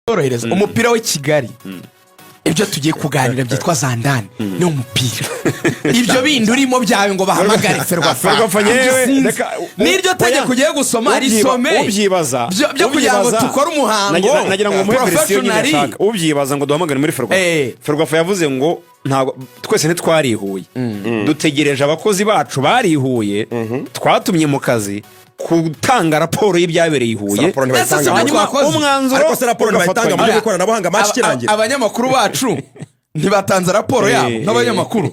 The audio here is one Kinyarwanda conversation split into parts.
Korohereza umupira w'i Kigali, ibyo tugiye kuganira byitwa zandani ni umupira. Ibyo bindi urimo byawe ngo bahamagare Ferwafa, Ferwafa nyewe, sinzi. reka N'iryo tegeko ugiye gusoma risome ubyibaza byo kugira ngo ubyibaza. dukore umuhango Nagira ngo muhe version nyine professionally. ashaka. Ubyibaza ngo duhamagare muri Ferwafa, Ferwafa yavuze ngo ntabwo twese ntitwarihuye, dutegereje abakozi bacu barihuye twatumye mu kazi gutanga raporo y'ibyabereye i Huye. Raporo ntibayitanga Ese si mu hanyuma Hanyuma umwanzuro Ariko se raporo ugafatwa ntibayitanga mu buryo nyuma. bw'ikoranabuhanga match ikirangira? Abanyamakuru bacu ntibatanze raporo yabo nk'abanyamakuru.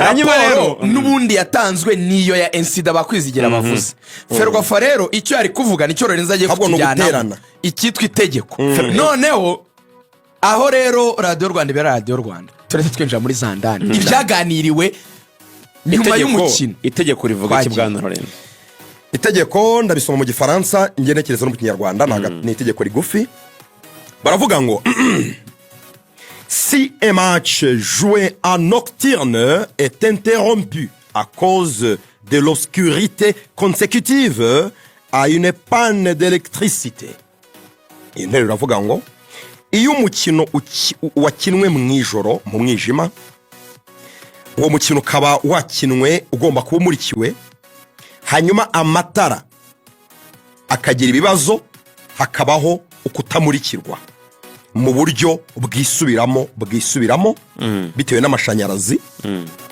Hanyuma Raporo rero n'ubundi yatanzwe niyo ya ensida bakwizigira bavuze. Ferwafa rero icyo yari kuvuga nicyo Lorenzo agiye Ahubwo ni kutujyanamo, uguterana. icyitwa itegeko. Noneho aho rero Radiyo Rwanda ibera Radiyo Rwanda, turetse twinjira muri zandani, ibyaganiriwe nyuma y'umukino. Itegeko rivuga iki, Twagiye. bwana Lorenzo? Itegeko ndabisoma mu Gifaransa, ngenekereza no mu Kinyarwanda. Ni itegeko rigufi. Baravuga ngo: "Si un match joué en nocturne est interrompu à cause de l'obscurité consécutive à une panne d'électricité", iyi nteruro iravuga ngo iyo umukino wakinwe mu ijoro mu mwijima, uwo mukino ukaba wakinwe ugomba kuba umurikiwe, hanyuma amatara akagira ibibazo, hakabaho ukutamurikirwa mu buryo bwisubiramo bwisubiramo bitewe n'amashanyarazi,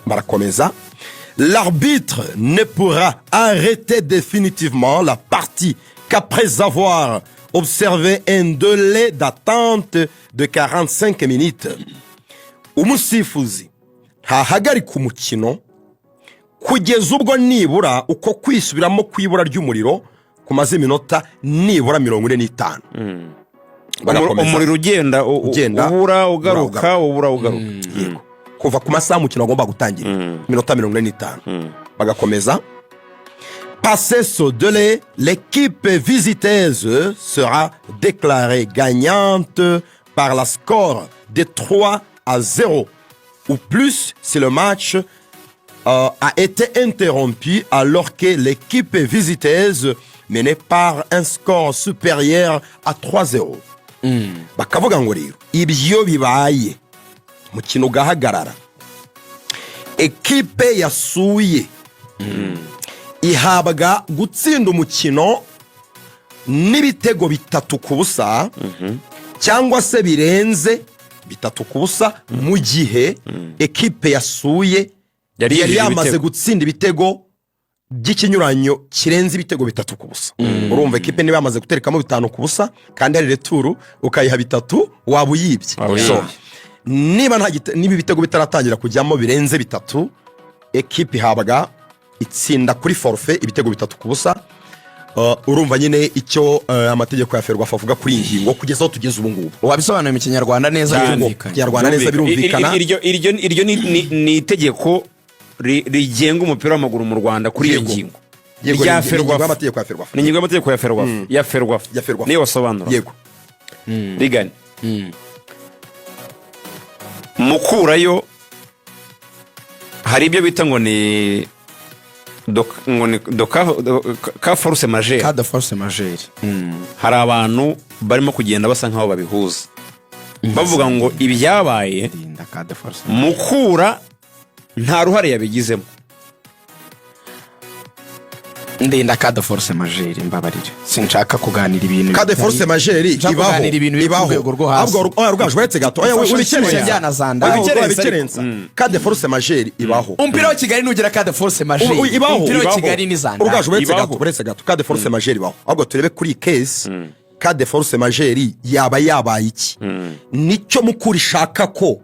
barakomeza: "L'arbitre ne pourra arrêter définitivement la partie qu'après avoir observé un délai d'attente de 45 minutes." Umusifuzi ntahagarika umukino kugeza ubwo nibura uko kwisubiramo kw'ibura ry'umuriro kumaze iminota nibura 45. Bagakomeza. Umuriro ugenda Ugenda, ubura ugaruka, ubura ugaruka. Yego, kuva ku masaha umukino agomba gutangira, iminota 45. Bagakomeza: "Passé ce délai, l'équipe visiteuse sera déclarée gagnante par la score de 3 à 0 ou plus si le match a été interrompu alors que l'équipe visiteuse menait par un score supérieur à 3-0." Bakavuga ngo rero ibyo bibaye, umukino ugahagarara, ekipe yasuye ihabwa gutsinda umukino n'ibitego 3-0 cyangwa se birenze 3-0 mu gihe ekipe yasuye Yari yari yinjije yamaze ibitego. gutsinda ibitego by'ikinyuranyo kirenze ibitego 3-0. Urumva ekipe niba yamaze guterekamo 5-0 kandi hari retour, ukayiha bitatu, waba uyibye. Waba uyibye. So, niba nta niba ibitego bitaratangira kujyamo birenze bitatu, ekipe ihabwa itsinda kuri forfait ibitego 3-0. Urumva nyine icyo amategeko ya Ferwafa avuga kuri iyi ngingo kugeza aho tugeze ubu ngubu. Wabisobanuye mu Kinyarwanda neza, Yego, birumvikana. Kinyarwanda neza, birumvikana. Iryo ni itegeko rigenga umupira w'amaguru mu Rwanda kuri iyo ngingo Yego, rya ni ingingo Ferwafa. y'amategeko ya Ferwafa. Ni ingingo y'amategeko ya Ferwafa, ya Ferwafa. Ya Ferwafa. Niyo wasobanura. Yego. Rigani mukurayo hari ibyo bita ngo ni ngo ni cas force majeure. Cas de force majeure. Hari abantu barimo kugenda basa nkaho babihuza, bavuga ngo ibyabaye, Rinda cas de force. Mukura nta ruhare yabigizemo. Ndenda cas de force majeure, mbabarire, sinshaka kuganira ibintu Cas de force majeure Nshaka ibaho. kuganira ibintu biri ku Ibaho. rwego rwo hasi. Ahubwo oya, Rugaju, uretse gato, oya, Ufashe wibikerensa. njyana za ndani. Oya, Wibikerensa. wibikerensa. Cas de force majeure ibaho. Umupira wa Kigali nugira cas de force majeure, Ibaho. umupira wa Ibaho. Kigali ni za ndani. Rugaju, uretse Ibaho. gato, uretse gato. Cas de force majeure ibaho, ahubwo turebe kuri iyi case, cas de force majeure yaba yabaye iki? Nicyo Mukura ishaka ko,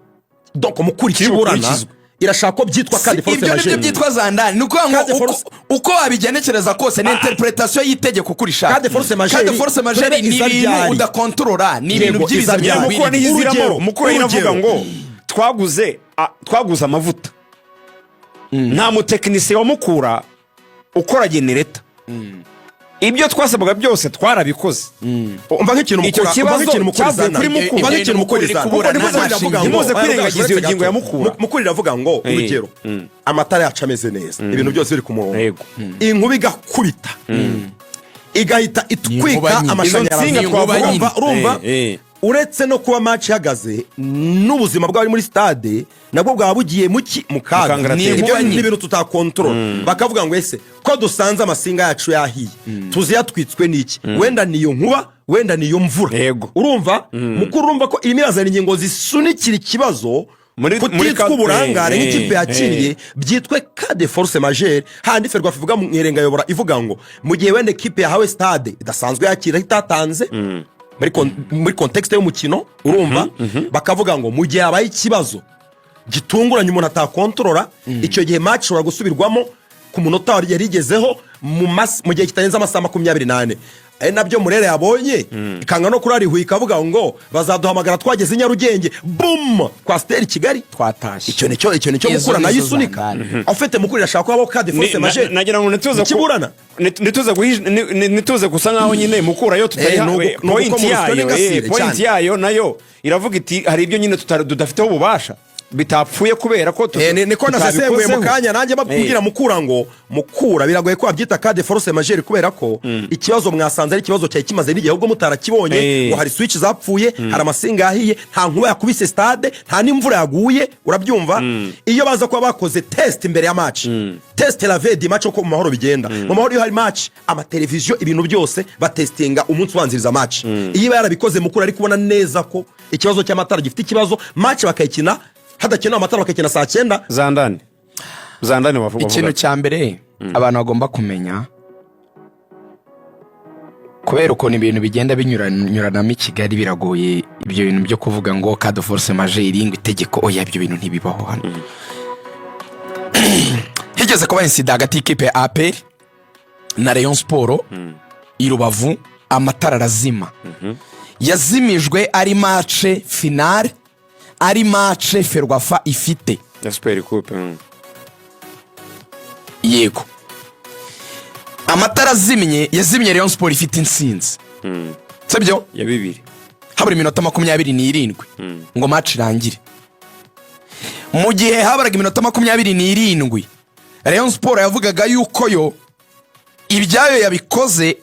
donc Mukura ikiburana, bukurikizwe. Irashaka ko byitwa cas de force Ibyo nibyo majeure. byitwa za ndani. Ni ukuvuga ngo Cas de force- uko wabigenekereza kose ni interprétation y'itegeko uko urishaka. Cas de force majeure, Cas de force majeure turebe ni iza ibintu ryari. udakontorora, ni ibintu Yego, by'ibiza iza ryari. Mukura ntiyiziramo. Urugero, Mukura iravuga urugero. ngo twaguze amavuta, nta mutekinisiye wa Mukura ukora generator, ibyo twasabwaga byose twarabikoze. Umva nk'ikintu Icyo Mukura, umva kibazo nk'ikintu Mukura cyavuye izana. kuri Mukura. Umva nk'ikintu Mukura Mukura iri izana. kuburana Kuko nta iravuga ngo- shingiro. Ntimuze Oya, kwirengagiza uretse iyo ngingo ya gato. Mukura. Mukura iravuga ngo, urugero, amatara yacu ameze neza, ibintu byose biri ku murongo, inkuba igakubita igahita Inkuba itwika nyine. amashanyarazi. Izo nsinga twavuga. Urumva, urumva? Uretse no kuba match ihagaze, n'ubuzima bw'abari muri stade nabwo bwaba bugiye mu kaga. Kangaratete. Ibyo Ni ni ibintu tutakontorora. Bakavuga ngo: "Ese ko dusanze amasinga yacu yahiye, tuzi yatwitswe n'iki? Wenda niyo nkuba, wenda niyo mvura." Urumva mukuru, urumva ko irimo irazana ingingo zisunikira ikibazo Muri kutitwa uburangare nk'ikipe yakiriye, byitwe cas de force majeure. Handi Ferwafa ivuga mu irengayobora, ivuga ngo mu gihe wenda ekipe yahawe stade idasanzwe yakira, itatanze muri contexte y'umukino, urumva bakavuga ngo mu gihe habaye ikibazo gitunguranye umuntu atakontorora, icyo gihe match ishobora gusubirwamo ku munota yari igezeho mu gihe kitarenze amasaha 24. Ari nabyo Murere yabonye, ikanga no kurara Ihuye, ikavuga ngo bazaduhamagara twageze i Nyarugenge, bum, coaster Kigali. Twatashye. Icyo nicyo Izo Mukura nayo nizo isunika. zandani. Afite Mukura irashaka ko habaho cas de force majeure. Nagira ngo ntituze Ikiburana. ntituze gusa nkaho nyine Mukura yo tutayiha Ni point ugukoma urusyo yayo n'ingasire point cyane. yayo nayo iravuga iti hari ibyo nyine tudafiteho ububasha, bitapfuye kubera ko Niko nasesenguye mu tutabikozeho. kanya nanjye babwira Mukura ngo Mukura biragoye ko wabyita cas de force majeure, kubera ko ikibazo mwasanze ari ikibazo cyari kimaze n'igihe, ahubwo mutarakibonye, ngo hari switch zapfuye, hari amasinga yahiye, nta nkuba yakubise stade, nta n'imvura yaguye. Urabyumva, iyo baza kuba bakoze test imbere ya match, test la veille du match, uko mu Mahoro bigenda, mu Mahoro iyo hari match, amateleviziyo, ibintu byose batestinga umunsi ubanziriza match. Iyo iba yarabikoze, Mukura ari kubona neza ko ikibazo cy'amatara gifite ikibazo, match bakayikina hadakenewe amatara, bakayikina saa 9. Zandani, zandani wavuga. Ikintu cya mbere abantu bagomba kumenya, kubera ukuntu ibintu bigenda binyuranyuranamo i Kigali, biragoye ibyo bintu byo kuvuga ngo cas de force majeure, ngo itegeko. Oya, ibyo bintu ntibibaho hano. Higeze kuba incident hagati y'ikipe ya APR na Rayon Sport i Rubavu, amatara arazima. Yazimijwe ari match finale, ari match Ferwafa ifite ya Super Coupe. Yego, amatara azimye, yazimye Rayon Sport ifite intsinzi, sibyo? Ya 2. Habura iminota 27 ngo match irangire. Mu gihe haburaga iminota 27, Rayon Sport yavugaga yuko yo ibyayo yabikoze,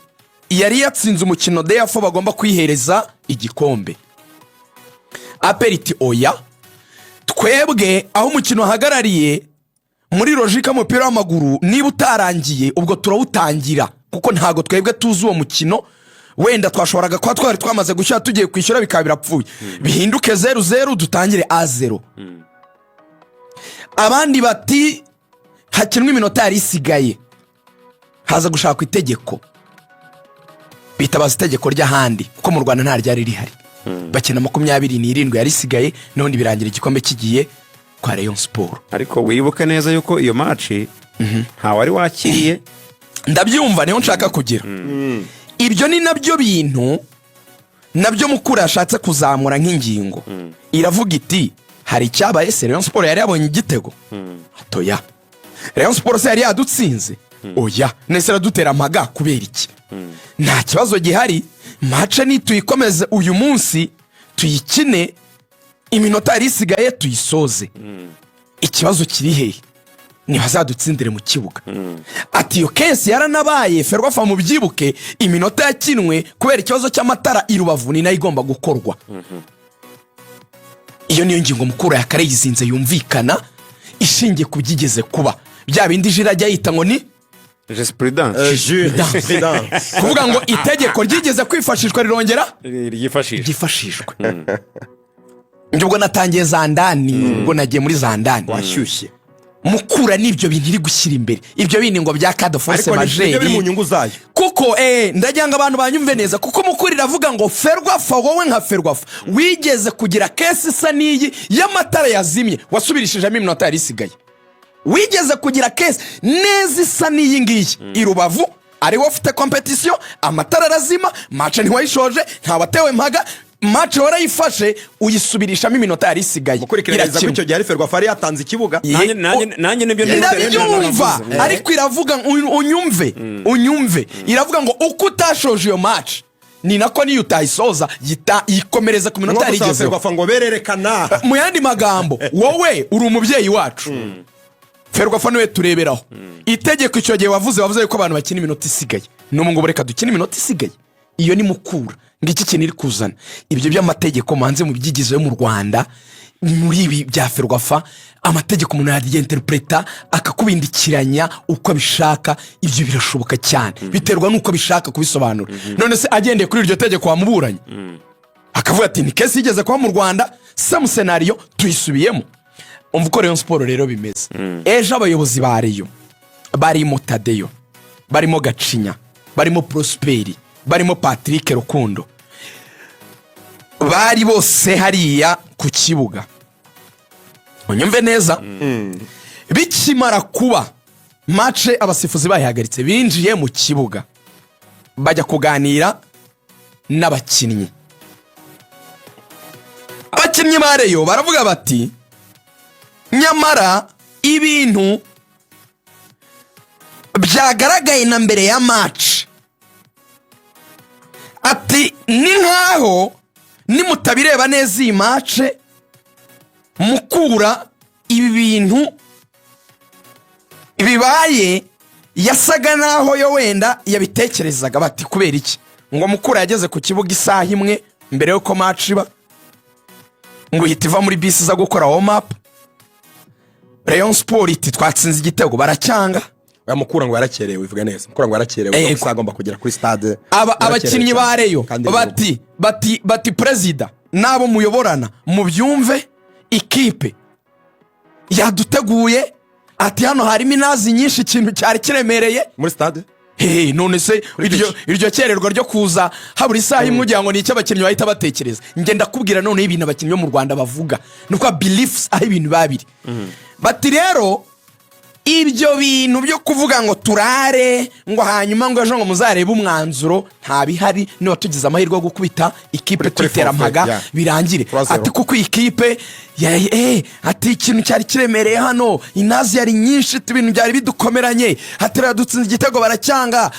yari yatsinze umukino, therefore bagomba kwihereza igikombe. APR iti: "Oya, twebwe aho umukino uhagarariye muri logique y'umupira w'amaguru, niba utarangiye ubwo turawutangira, kuko ntabwo twebwe tuzi uwo mukino. Wenda twashoboraga kuba twari twamaze gushyira, tugiye kwishyura, bikaba birapfuye, bihinduke 0-0, dutangire à 0." Abandi bati: "Hakinwa iminota yari isigaye." Haza gushakwa itegeko, bitabaza itegeko ry'ahandi, kuko mu Rwanda nta ryari rihari. Bakina 27 yari isigaye, n'ubundi birangira igikombe kigiye kwa Rayon Sport. Ariko wibuke neza yuko iyo match ntawari wakiriye. Ndabyumva, niho nshaka kugira. Ibyo ni nabyo bintu nabyo Mukura yashatse kuzamura nk'ingingo. Iravuga iti: "Hari icyabaye se? Rayon Sport yari yabonye igitego? Oya. Rayon Sport se yari yadutsinze? Oya. Nese iradutera amaga kubera iki? Nta kibazo gihari, match nituyikomeze uyu munsi, tuyikine iminota yari isigaye, tuyisoze. Ikibazo kiri hehe? Ntibazadutsindire mu kibuga." Ati: "Iyo case yaranabaye, Ferwafa mubyibuke, iminota yakinwe kubera ikibazo cy'amatara i Rubavu ni nayo igomba gukorwa." Iyo niyo ngingo Mukura yakareyizinze yumvikana, ishingiye ku byigeze kuba, bya bindi jira ajya yita ngo ni Jurisprudence. Jurisprudence. Kuvuga ngo itegeko ryigeze kwifashishwa rirongera ryifashishwa. Ryifashishwa. Njye ubwo natangiye za ndani, ubwo nagiye muri za ndani. Washyushye. Mukura n'ibyo bintu iri gushyira imbere, ibyo bindi ngo bya cas de force Ariko nibyo biri mu majeure. nyungu zayo. Kuko ndagira ngo abantu banyumve neza, kuko Mukura iravuga ngo Ferwafa, wowe nka Ferwafa wigeze kugira case isa n'iyi y'amatara yazimye, wasubirishijemo iminota yari isigaye. Wigeze kugira case neza isa n'iyi ngiyi i Rubavu, ari wowe ufite compétition, amatara arazima, match ntiwayishoje, ntawatewe mpaga, match warayifashe uyisubirishamo iminota yari isigaye. Mukurikirana ko Irakinwa. icyo gihe ari Ferwafa yari yatanze ikibuga. Nanjye nibyo. Ndabyumva, ariko iravuga, unyumve, unyumve, iravuga ngo uko utashoje iyo match ni nako niyo utayisoza yikomereza ku minota Nko yari gusaba igezeho. Ferwafa ngo bererekana. Mu yandi magambo, wowe uri umubyeyi wacu, Ferwafa niwe tureberaho. Itegeko icyo gihe wavuze yuko abantu bakina iminota isigaye, n'ubu ngubu reka dukine iminota isigaye. Iyo ni Mukura. Ngiki kintu iri kuzana ibyo by'amategeko, manze mu byigizeyo mu Rwanda muri ibi bya FERWAFA, amategeko umuntu yagenterpreta akakubindikiranya uko abishaka. Ibyo birashoboka cyane, biterwa n'uko abishaka kubisobanura. None se agendeye kuri iryo tegeko wamuburanye, akavuga ati: "Ni case yigeze kuba mu Rwanda, same scenario tuyisubiyemo." Umva uko Rayon Sports rero bimeze. Ejo abayobozi ba Rayon barimo Tadeyo, barimo Gacinya, barimo Prosperi, barimo Patrick Rukundo, bari bose hariya ku kibuga. Unyumve neza, bikimara kuba, match abasifuzi bayihagaritse, binjiye mu kibuga bajya kuganira n'abakinnyi. Abakinnyi ba Rayon baravuga bati: "Nyamara ibintu byagaragaye na mbere ya match," ati, "ni nkaho nimutabireba neza iyi match Mukura, ibi bintu bibaye yasaga naho yo wenda yabitekerezaga." Bati: "Kubera iki?" Ngo Mukura yageze ku kibuga isaha imwe mbere y'uko match iba, ngo ihita iva muri bisi iza gukora warm-up. Rayon Sports iti: "Twatsinze igitego," baracyanga. Oya, Mukura ngo yarakerewe, ivuga neza. Mukura ngo yarakerewe. Gusa agomba kugera kuri stade. Yarakerewe Abakinnyi ba cyane. Rayon Kandi bati: "Perezida n'abo muyoborana mubyumve, ikipe yaduteguye," ati, "hano harimo inazi nyinshi, ikintu cyari kiremereye." Muri stade. Hey, none se iryo kererwa ryo kuza habura isaha imwe, ugira ngo ni icyo abakinnyi bahita batekereza? Njye ndakubwira noneho ibintu abakinnyi bo mu Rwanda bavuga, ni uko beliefs aho ibintu biba biri. Bati rero ibyo bintu byo kuvuga ngo turare, ngo hanyuma ngo ejo ngo muzarebe umwanzuro, nta bihari. Niba tugize amahirwe yo gukubita ikipe Kuri tuyitera forfait, mpaga, birangire. 3-0. Ati kuko iyi kipe ati ikintu cyari kiremereye hano, inazi yari nyinshi, ibintu byari bidukomeranye. Ati rero dutsinze igitego baracyanga.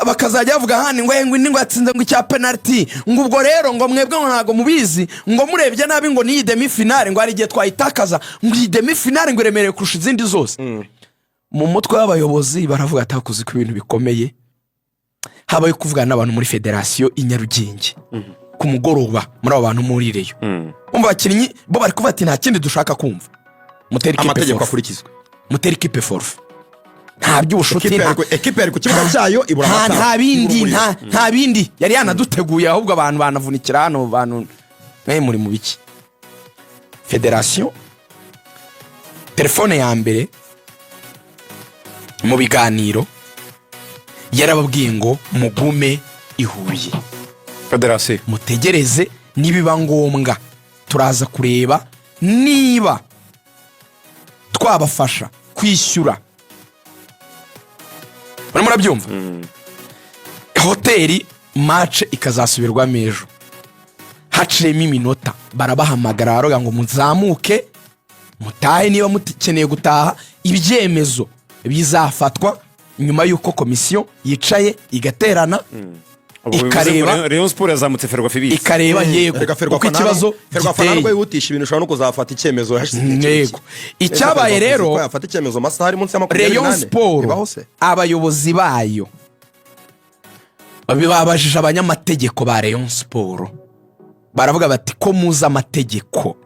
Bakazajya bavuga hano ngo ngo indi ngo yatsinze ngo icya penaliti, ngo ubwo rero ngo mwebwe ngo ntabwo mubizi, ngo murebye nabi ngo n'iyi demi finale ngo hari igihe twayitakaza, ngo iyi demi finale ngo iremereye kurusha izindi zose. Mu mutwe w'abayobozi baravuga ati: "Hakuze ko ibintu bikomeye." Habaye kuvugana n'abantu muri federasiyo i Nyarugenge ku mugoroba. Muri abo bantu muri Rayon, umva, abakinnyi bo bari kuvuga ati: "Nta kindi dushaka kumva, mutere ikipe Amategeko forfait, akurikizwe. Mutere ikipe forfait, nta by'ubushuti." Ekipe ekipe yari ku kibuga cyayo ibura amatara, nta bindi, ibura umuriro. Nta bindi yari yanaduteguye, ahubwo abantu banavunikira hano. Bantu mwe muri mu biki? Federasiyo, telefone ya mbere mu biganiro yarababwiye ngo mugume i Huye. Federasiyo. Mutegereze, nibiba ngombwa turaza kureba niba twabafasha kwishyura. Murimo murabyumva? Hoteli, match ikazasubirwamo ejo. Haciyemo iminota barabahamagara, baravuga ngo muzamuke mutahe niba mukeneye gutaha, ibyemezo bizafatwa nyuma y'uko komisiyo yicaye igaterana, ikareba. Rayon Sports yazamutse FERWAFA ibizi. Ikareba, yego, Erega uko Ferwafa ikibazo Ferwafa ntabwo giteye. yihutisha ibintu, ushobora no kuzafata icyemezo hashize igihe kirekire. Yego, icyabaye Ferwafa rero, uzi ko yafata icyemezo amasaha ari munsi ya 28? Rayon Bibaho Sports, se? abayobozi bayo babajije abanyamategeko ba Rayon Sports, baravuga bati: "Ko muzi amategeko,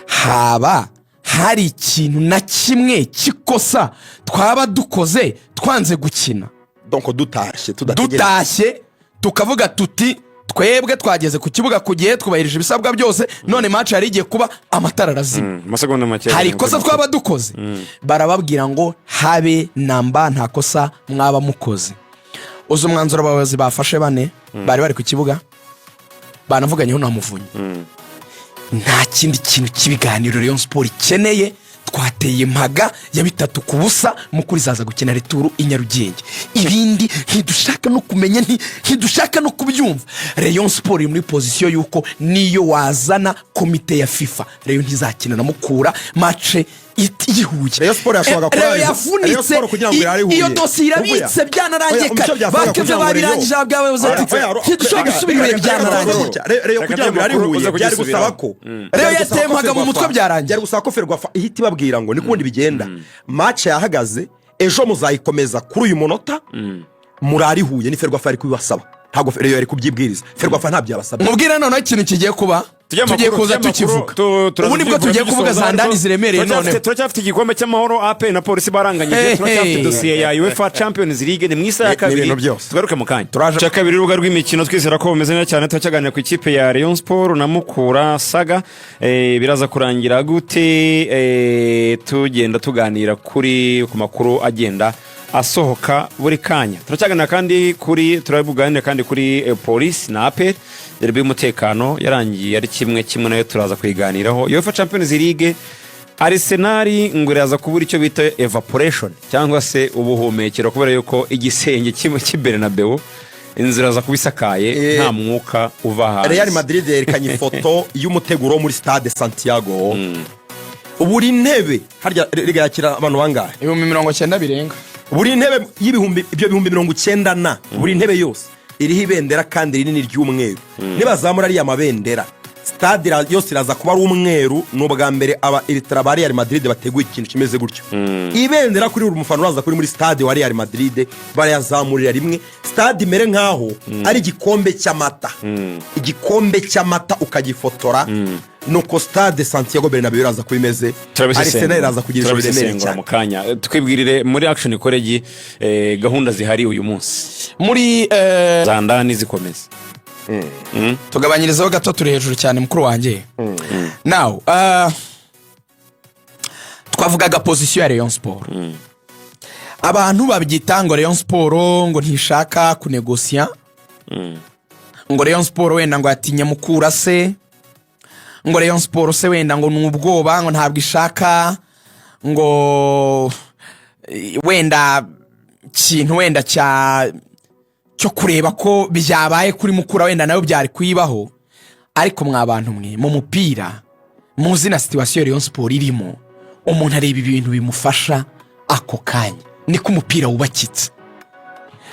haba hari ikintu na kimwe cy'ikosa twaba dukoze twanze gukina?" Donc dutashye tudategereje. Dutashye tukavuga tuti: "Twebwe twageze ku kibuga ku gihe, twubahirije ibisabwa byose, none match yari igiye kuba amatara arazima." Amasegonda make. Hari ikosa twaba dukoze? Barababwira ngo habe namba, nta kosa mwaba mukoze. Uzi umwanzuro abayobozi bafashe bane bari bari ku kibuga banavuganyeho na Muvunyi? Nta kindi kintu cy'ibiganiro Rayon Sports ikeneye. Twateye impaga ya 3-0, Mukura izaza gukina retour i Nyarugenge. Ibindi ntidushaka no kumenya, ntidushaka no kubyumva. Rayon Sports iri muri position y'uko niyo wazana komite ya FIFA, Rayon ntizakina na Mukura match yihuye. Rayon Sports yashoboraga Rayon kurara yavunitse. Rayon Sports kugira ngo irare Huye. Iyo dosiye irabitse, byanarangiye Oya, icyo kare. byasabaga Bakeve kugira ngo babirangije, abayobozi ati: "Ntidushobora gusubira ibihe, byanarangiye." Rayon kugira ngo irare Reka Huye uze byari kugisubiraho. gusaba ko Rayon byari gusaba ko yatemaga mu mutwe, byarangiye. Byari gusaba ko FERWAFA ihita ibabwira ngo ni kundi bigenda, match yahagaze, ejo muzayikomeza kuri uyu munota, murare i Huye. Ni FERWAFA yari kubibasaba. Ntabwo Rayon yari kubyibwiriza, Ferwafa ntabyo yabasabye. Mubwire noneho ikintu kigiye kuba. Tujye mu Tugiye makuru, kuza tujye mu makuru, tukivuga. Turaza Ubu nibwo tukivuga tugiye kuvuga tugisoza, za ndani ariko ziremereye noneho. Turacyafite igikombe cy'amahoro, APR na Polisi baranganyije. Hey, Turacyafite hey. dosiye ya UEFA Champions League, ni mu isaha ya Ni kabiri. ibintu byose. Tugaruke mu kanya. Turaje. Cya kabiri, urubuga rw'imikino, twizera ko bumeze neza cyane. Turacyaganira ku ikipe ya Rayon Sport na Mukura Saga. Biraza kurangira gute? Tugenda tuganira ku makuru agenda asohoka buri kanya. Turacyaganira kandi kuri, turabuganira kandi kuri Polisi na APR, derby y'umutekano yarangiye ari 1-1, nayo turaza kuyiganiraho. UEFA Champions League, Arsenal ngo iraza kubura icyo bita evaporation cyangwa se ubuhumekero, kubera yuko igisenge kimwe cy'i Bernabeu, inzu iraza kuba isakaye, nta mwuka uva hanze. Real Madrid yerekanye ifoto y'umuteguro wo muri Stade Santiago. Buri ntebe, harya Liga yakira abantu bangahe? 90,000 birenga. Buri ntebe y'ibihumbi, ibyo 90,000 na buri ntebe yose iriho ibendera kandi rinini ry'umweru. Nibazamura ariya mabendera, stade yose iraza kuba ari umweru. Ni ubwa mbere aba ultra ba Real Madrid bateguye ikintu kimeze gutyo. Ibendera kuri buri mufana uraza kuri muri stade wa Real Madrid barayazamurira rimwe, stade imere nk'aho ari igikombe cy'amata, igikombe cy'amata ukagifotora. Nuko Stade Santiago Bernabeu iraza kuba imeze. Arsenal iraza kugira ijoro riremereye Turabisesengura cyane. mu kanya. Twibwirire muri Action College, gahunda zihari uyu munsi. Muri za ndani zikomeza. Tugabanyirizeho gato, turi hejuru cyane, mukuru wanjye. Now, twavugaga position ya Rayon Sport. Abantu babyita ngo Rayon Sport ngo ntishaka kunegosiya, ngo Rayon Sport wenda ngo yatinye Mukura se, ngo Rayon Sport se wenda ngo ni ubwoba, ngo ntabwo ishaka ngo wenda ikintu wenda cyo kureba ko byabaye kuri Mukura, wenda nayo byari kuyibaho. Ariko mwa bantu mwe, mu mupira muzi na situation Rayon Sport irimo, umuntu areba ibintu bimufasha ako kanya, niko umupira wubakitse.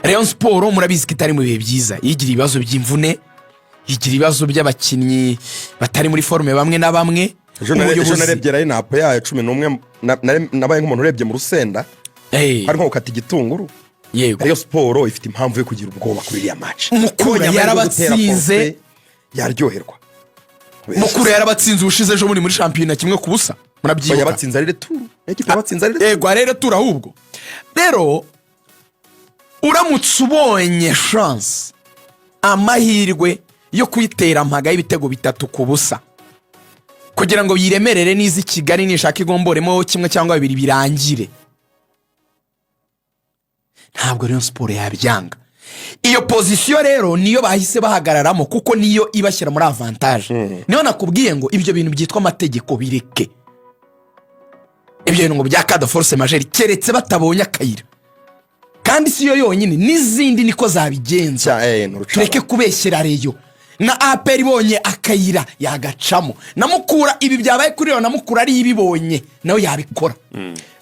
Rayon Sport murabizi ko itari mu bihe byiza, yigira ibibazo by'imvune, yigira ibibazo by'abakinnyi batari muri forme bamwe na bamwe. Ejo Ubuyobozi- narebye line-up yayo 11, nabaye nk'umuntu urebye mu rusenda, hari nko gukata igitunguru. Rayon Sport ifite impamvu yo kugira ubwoba kuri iriya match. Mukura Ibonye amahirwe yo gutera yarabatsinze. forfait, yaryoherwa. Mukura yarabatsinze ubushize ejo bundi muri shampiyona 1-0, murabyibuka. Yabatsinze ari retour, ekipe yabatsinze ari retour. Yego, rero tura ahubwo rero uramutse ubonye chance, amahirwe yo kuyitera mpaga y'ibitego 3-0 kugira ngo yiremerere n'izi Kigali, nishaka igomboremo kimwe cyangwa bibiri birangire, ntabwo Rayon Sport yabyanga. Iyo position rero niyo bahise bahagararamo, kuko niyo ibashyira muri avantage. Niyo nakubwiye ngo ibyo bintu byitwa amategeko bireke, ibyo bintu ngo bya cas de force majeure, keretse batabonye akayira. Kandi si yo yonyine, n'izindi niko zabigenza. Ni urucabana. Tureke kubeshyera Rayon. Na APR ibonye akayira yagacamo, na Mukura ibi byabaye kuri yo, na Mukura ariyo ibibonye nawe yabikora.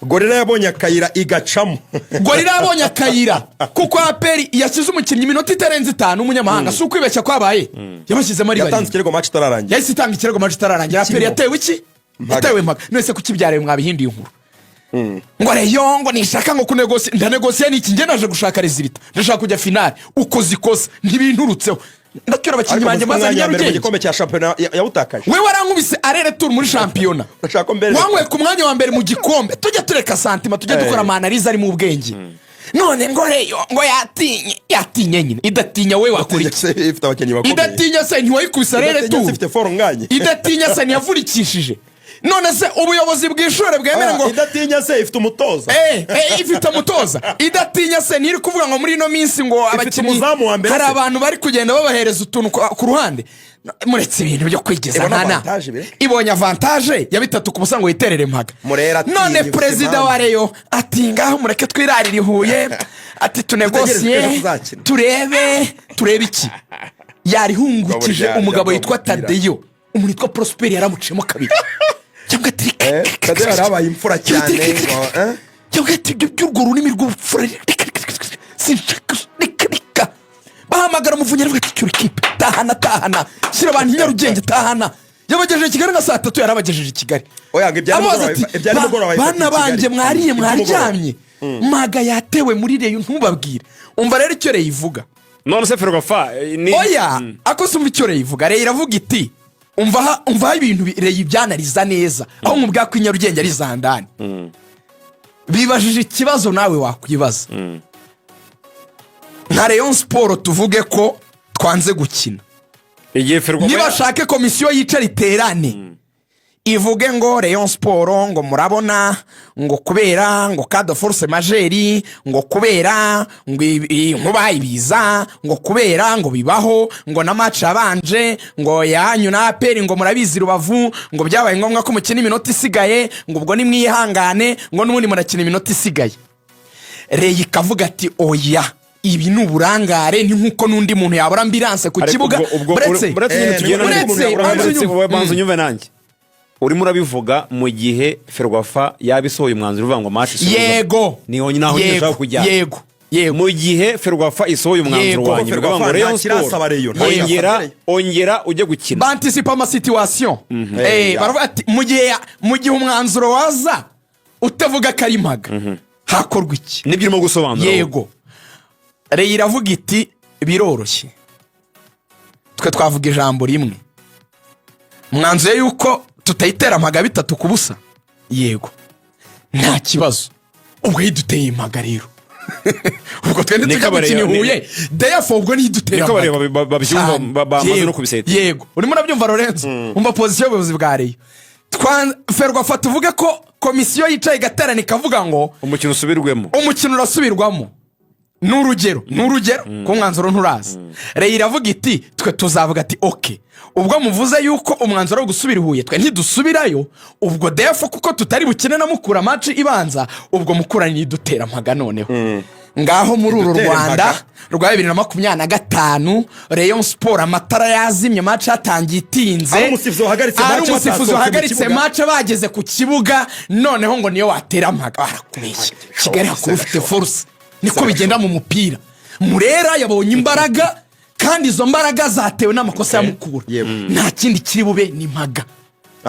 Gorilla yabonye akayira igacamo. Gorilla yabonye akayira kuko APR yashyize umukinnyi iminota itarenze 5, umunyamahanga. Si ukwibeshya kwabaye, yabashyizemo ari Yatanze barindwi. ikirego match itararangira. Yahise itanga ikirego match itararangira. APR Ikirimo. yatewe iki? Mpaga. Yatewe mpaga. None se kuki ibyaraye mwabihinduye inkuru ngo Rayon ngo nishaka ngo kunegosiya? Ndanegosiya ni iki? Njye naje gushaka résultat, ndashaka kujya finale. Ukoze ikosa ntibinturutseho, ndacyura abakinnyi Ariko banjye muzi ko maze umwanya wa mbere mu Nyarugenge. gikombe cya shampiyona yawutakaje. We warankubise aller-retour muri shampiyona. Urashaka ko mbere- Wanyweye ku mwanya wa mbere mu gikombe. Tujye tureka sentiments, tujye dukora ama analyse arimo ubwenge. None ngo Rayon ngo yatinye, yatinye nyine. Idatinya we wakora iki? Se ifite abakinnyi bakomeye. Idatinya se ntiwayikubise Idatinya aller-retour? se ifite Fall Ngagne. Idatinya se ntiyavurikishije? None se ubuyobozi bw'ishuri bwemera ngo Idatinya se ifite umutoza. Ifite umutoza. Idatinya se ntiri kuvuga ngo muri ino minsi ngo abakinnyi umuzamu wa mbere hari se. abantu bari kugenda babahereza utuntu ku ruhande? Muretse ibintu byo kwigeza Ibona nkana. avantage be. Ibonye avantage ya 3-0 ngo yiterere mpaga. Murera ati, None ifite perezida impamvu. wa Rayon ati: "Ngaho mureke twirarire i Huye," ati Dutegereze "tunegosiye ejo tuzakina." Turebe iki yarihungukije. Rwabo Umugabo rya yitwa mupira. Tadeyo, umuntu witwa Prosperi yaramuciyemo kabiri cyangwa ati reka, reka, Tadeyo reka, yarabaye imfura cyane, reka, ngo, eh? Cyangwa ati ibyo by'urwo rurimi rw'ubupfura, reka, reka, reka, reka, sinshaka, reka, reka. Bahamagara Umuvunyi, aravuga ati: "Cyura ikipe, tahana, tahana, shyira abantu i Nyarugenge, tahana." Yabagejeje i Kigali nka saa 3, yarabagejeje i Kigali. Oya, ngo ibya Amubaza nimugoroba- ati, ibya nimugoroba "Bana bayifatiye i banjye, Kigali." mwariye, Iby'umugoroba. mwaryamye, maga yatewe muri Rayon, ntubabwire." Umva rero icyo Rayon ivuga. None se Ferwafa ni Oya, ako si umva icyo Rayon ivuga. Rayon iravuga iti, umva aho ibintu Rayon ibyanariza neza, aho mubwira ko i Nyarugenge ari zandani. Bibajije ikibazo nawe wakwibaza nka Rayon Sports: tuvuge ko twanze gukina, igihe Ferwafa nibashake komisiyo yicara iterane, ivuge ngo Rayon Sports, ngo murabona ngo kubera ngo cas de force majeure, ngo kubera ngo inkuba ibiza, ngo kubera ngo bibaho, ngo na match yabanje ngo yanyu na APR, ngo murabizi Rubavu, ngo byabaye ngombwa ko mukina iminota isigaye, ngo ubwo nimwihangane, ngo n'ubundi murakina iminota isigaye. Rayon ikavuga ati: "Oya, ibi ni uburangare, ni nk'uko n'undi muntu yabura ambulance ku Ariko kibuga." ubwo Buretse buretse nyine tugenda buretse, banza unyumve. Banza unyumve nanjye. Urimo urabivuga mu gihe Ferwafa yaba isohoye umwanzuro uvuga ngo match isubirwamo. Yego. Niho naho nyine ushaka kujya. Yego. Mu gihe Ferwafa isohoye umwanzuro wa nyuma Ferwafa uvuga ngo Rayon nta kirasaba Sport Rayon, nta ongera kirasaba. Ongera ujye gukina. Bantisipa ama situation. Baravuga ati mu gihe umwanzuro waza utavuga ko ari mpaga, hakorwa iki? Nibyo urimo gusobanura. Yego. Rayon iravuga iti: "Biroroshye, twe twavuga ijambo rimwe. Mwanzuro yuko tutayitera mpaga 3-0, yego, nta kibazo. Ubwo yiduteye impaga rero, ubwo twe ntitujya Niko gukina i Huye, therefore ubwo ntidutera Niko mpaga." bareba babyumva, Cyane. bamaze Yego. no kubiseta. Yego, urimo urabyumva, Lorenzo? Umva position y'ubuyobozi bwa Rayon. Ferwafa, tuvuge ko komisiyo yicaye igaterana ikavuga ngo umukino usubirwemo. Umukino urasubirwamo, ni urugero ko umwanzuro nturaza. Rayon iravuga iti: "Twe tuzavuga ati ok, ubwo muvuze yuko umwanzuro wo gusubira i Huye, twe ntidusubirayo. Ubwo therefore kuko tutari bukine na Mukura match ibanza, ubwo Mukura nidutera mpaga." Noneho ngaho muri uru Idutere Rwanda mpaga. rwa 2025, Rayon Sports amatara yazimye, match yatangiye itinze, Ari umusifuzi wahagaritse ari match umusifuzi batasohotse mu wahagaritse kibuga. match bageze ku kibuga, noneho ngo niyo watera mpaga. Barakubeshya. Kigali hakuru ufite force, niko bigenda mu mupira. Murera yabonye imbaraga, kandi izo mbaraga zatewe n'amakosa ya Mukura. Nta kindi kiri bube, ni mpaga,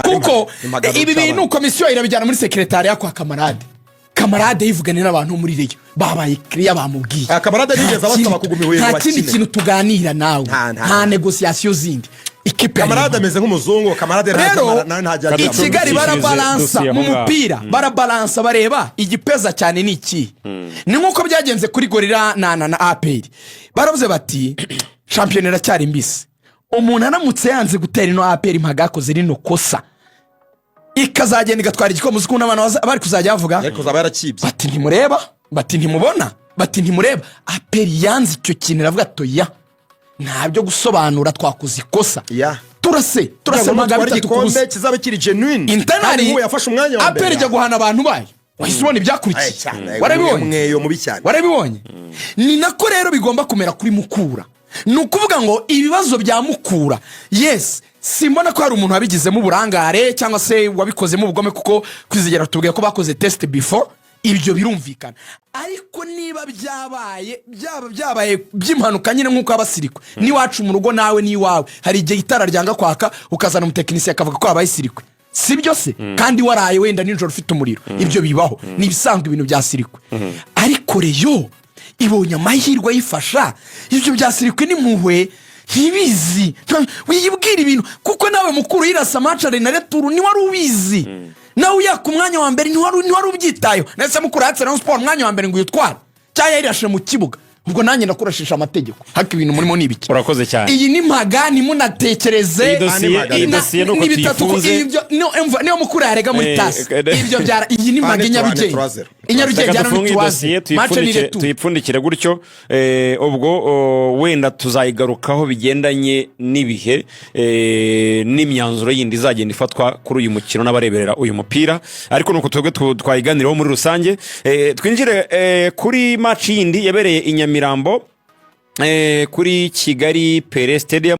kuko Impaga ibi z'abana. bintu komisiyo irabijyana muri secrétariat kwa Kamarade. Kamarade yivugane n'abantu bo muri Rayon, babaye kiriya, bamubwiye. Ah, Kamarade ntiyigeze Nta abasaba kuguma i Huye ngo nta kindi bakine. kintu tuganira nawe, Nta. nta négociation zindi, ikipe ya Kamarade Rayon. ameze nk'umuzungu. Kamarade Rero ntajya i Kigali Dushyikirize barabalansa dosiye mu aho ngaho. mupira, barabalansa, bareba igipeza cyane ni iki. Ni nk'uko byagenze kuri Gorilla na APR. Baravuze bati: "Shampiyona iracyari mbisi. Umuntu aramutse yanze gutera ino APR mpaga, yakoze rino kosa, ikazagenda igatwara igikombe, uzi ukuntu abantu bari kuzajya bavuga?" Ariko zaba yarakibye. Bati: "Ntimureba?" Bati: "Ntimubona?" Bati: "Ntimureba?" APR yanze icyo kintu, iravuga ati: "Oya, nta byo gusobanura, twakoze ikosa." Turase turase Kugira ngo mpaga nutwara 3-0. igikombe kizabe kiri genuine. Kandi Internally nk'ubu yafashe umwanya wa mbere. APR ijya guhana abantu bayo, wahise ubona ibyakurikiye. Ay, cyane. Warabibonye? Umweyo mubi cyane. Warabibonye? Ni nako rero bigomba kumera kuri Mukura. Ni ukuvuga ngo ibibazo bya Mukura, yes, simbona ko hari umuntu wabigizemo uburangare cyangwa se wabikozemo ubugome, kuko Kwizigera tubwiye ko bakoze test before, ibyo birumvikana. Ariko niba byabaye, byaba byabaye by'impanuka nyine, nk'uko abasirikwe n'iwacu mu rugo, nawe n'iwawe hari igihe itara ryanga kwaka, ukazana umutekinisiye akavuga ko habaye circuit, si byo se? Kandi waraye wenda nijoro ufite umuriro. Ibyo bibaho, ni ibisanzwe, ibintu bya circuit. Ariko Rayon ibonye amahirwe ayifasha. Ibyo bya circuit n'impuhwe ntibizi. Wiyibwira ibintu, kuko nawe Mukuru yirasa match aller na retour, ntiwari ubizi. Nawe uyaka umwanya wa mbere, ntiwari ubyitayeho. Ndetse Mukuru yatse Rayon Sports umwanya wa mbere ngo uyitware, cyangwa yayirashe mu kibuga. Ubwo nanjye ndakurashisha amategeko, haka ibintu murimo ni ibiki? Urakoze cyane. Iyi ni mpaga, ntimunatekereze. Iyi dosiye Ane iyi dosiye nuko Ni bitatu tuyifunze. Ibyo no, niyo Mukuru yarega muri TAS, ibyo byara iyi ni mpaga Ane i Nyarugenge. 3-0. I Nyarugenge Reka hano ni dufunge iyi tuwaze dosiye, match ni retour. tuyipfundikire gutyo. Ubwo wenda tuzayigarukaho bigendanye n'ibihe, n'imyanzuro yindi izagenda ifatwa kuri uyu mukino n'abareberera uyu mupira. Ariko nuko twebwe twayiganiraho muri rusange. Twinjire kuri match yindi yabereye i Nyamirambo, kuri Kigali Pele Stadium.